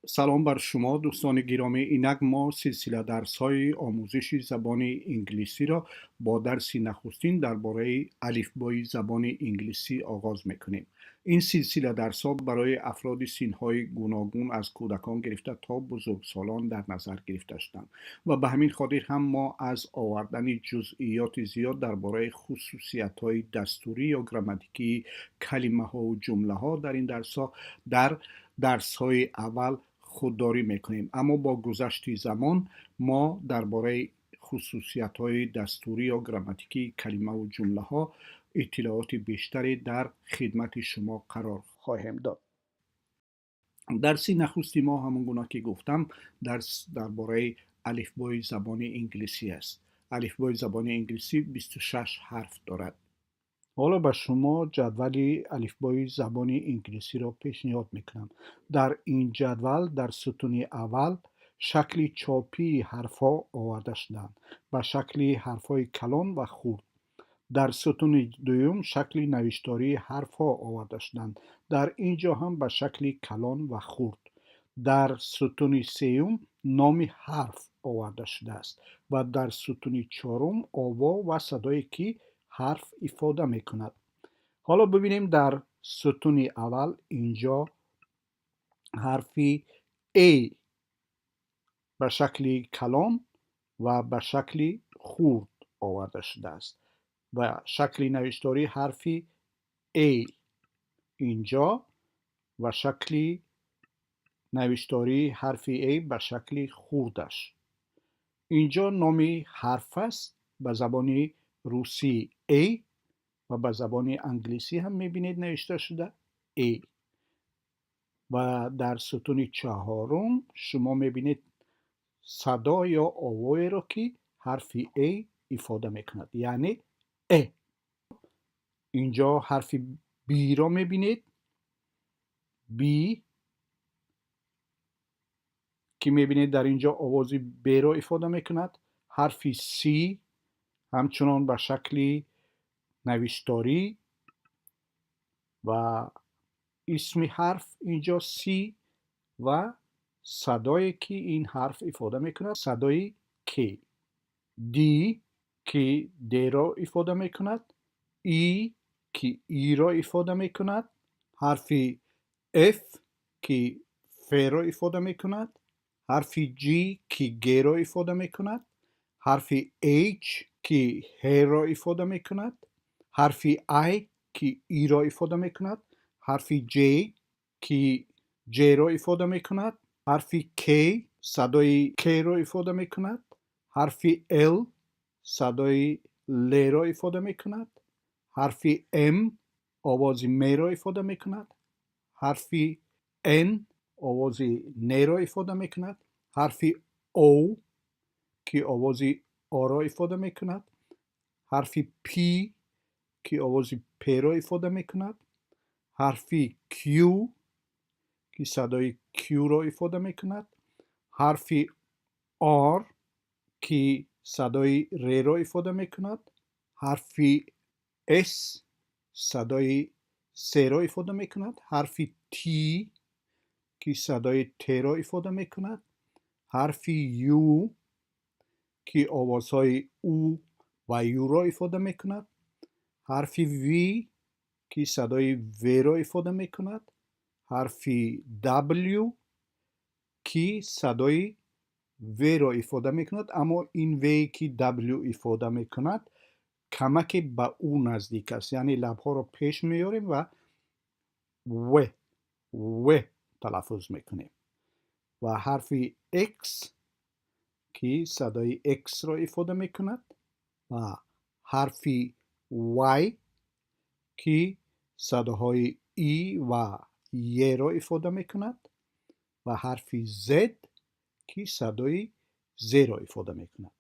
Салом бар шумо, дӯстони гиромӣ. Инак мо силсила дарсҳои омӯзиши забони инглисиро бо дарси нахустин дар бораи алифбои забони инглисӣ оғоз мекунем. Ин силсила дарсҳо барои афроди синҳои гуногун, аз кӯдакон гирифта то бузургсолон, дар назар гирифта шуданд ва ба ҳамин хотир ҳам мо аз овардани ҷузъиёти зиёд дар бораи хусусиятҳои дастурӣ ё грамматикии калимаҳову ҷумлаҳо дар ин дарсҳо, дар дарсҳои аввал, худдорӣ мекунем. Аммо бо гузашти замон мо дар бораи хусусиятҳои дастурӣ ё грамматикии калимаву ҷумлаҳо иттилооти бештаре дар хидмати шумо қарор хоҳем дод. Дарси нахусти мо, ҳамон гуна ки гуфтам, дарс дар бораи алифбои забони инглисӣ аст. Алифбои забони инглисӣ 26 ҳарф дорад. Ҳоло ба шумо ҷадвали алифбои забони инглисиро пешниҳод мекунам. Дар ин ҷадвал дар сутуни аввал шакли чопии ҳарфҳо оварда шудаанд, ба шакли ҳарфҳои калон ва хурд. Дар сутуни дуюм шакли навиштории ҳарфҳо оварда шуданд, дар ин ҷо ҳам ба шакли калон ва хурд. Дар сутуни сеюм номи ҳарф оварда шудааст ва дар сутуни чорум ово ва садое, ки ҳарф ифода мекунад. Ҳоло бибинем: дар сутуни аввал инҷо ҳарфи A ба шакли калон ва ба шакли хурд оварда шудааст ва шакли навиштории ҳарфи A инҷо ва шакли навиштории ҳарфи A ба шакли хурдаш. Инҷо номи ҳарф аст, ба забони русӣ A ва ба забони англисӣ ҳам мебинед, навишта шуда A. Ва дар сутуни чаҳорум шумо мебинед садо ё овоеро, ки ҳарфи A ифода мекунад, яъне э. Инҷо ҳарфи B-ро мебинед, B, ки мебинед, дар инҷо овози Б-ро ифода мекунад. Ҳарфи C ҳамчунон ба шакли навишторӣ ва исми ҳарф инҷо C ва садое, ки ин ҳарф ифода мекунад, садои К. D, ки Д-ро ифода мекунад, E, ки И-ро ифода мекунад, ҳарфи F, ки Ф-ро ифода мекунад, ҳарфи G, ки Г-ро ифода мекунад, ҳарфи H, ки Ҳ-ро ифода мекунад, ҳарфи I, ки И-ро ифода мекунад, ҳарфи J, ки Ҷ-ро ифода мекунад, ҳарфи K садои К-ро ифода мекунад, ҳарфи L садои Л-ро ифода мекунад, ҳарфи M овози М-ро ифода мекунад, ҳарфи N овози Н-ро ифода мекунад, ҳарфи O, ки овози О-ро ифода мекунад, ҳарфи P, ки овози П-ро ифода мекунад, ҳарфи Q, ки садои Q-ро ифода мекунад, ҳарфи R, ки садои Р-ро ифода мекунад, ҳарфи S садои С-ро ифода мекунад, ҳарфи T, ки садои Т-ро ифода мекунад, ҳарфи U, ки овозҳои У ва Ю-ро ифода мекунад, ҳарфи V, ки садои В-ро ифода мекунад, ҳарфи W, ки садои В-ро ифода мекунад, аммо ин В, ки W ифода мекунад, камаке ба У наздик аст, яъне лабҳоро пеш меорем ва В, В талаффуз мекунем, ва ҳарфи X, ки садои X-ро ифода мекунад, ва ҳарфи Y, ки садоҳои И ва Е-ро ифода мекунад, ва ҳарфи Z, ки садои З-ро ифода мекунад.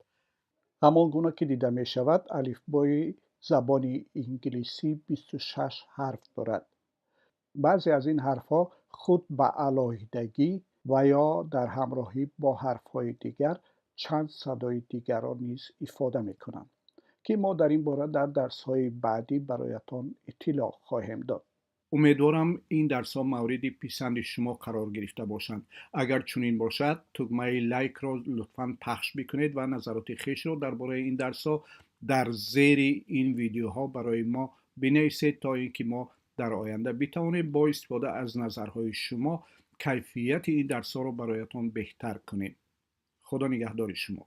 Ҳамон гуна ки дида мешавад, алифбои забони инглисӣ 26 ҳарф дорад. Баъзе аз ин ҳарфҳо худ ба алоҳидагӣ ва ё дар ҳамроҳӣ бо ҳарфҳои дигар чанд садои дигарро низ ифода мекунанд, ки мо дар ин бора дар дарсҳои баъдӣ бароятон иттилоъ хоҳем дод. Умедворам, ин дарсҳо мавриди писанди шумо қарор гирифта бошанд. Агар чунин бошад, тугмаи лайкро лутфан пахш бикунед ва назароти хешро дар бораи ин дарсҳо дар зери ин видеоҳо барои мо бинависед, то ин ки мо дар оянда битавонем бо истифода аз назарҳои шумо кайфияти ин дарсҳоро бароятон беҳтар кунем. Худо нигаҳдори шумо.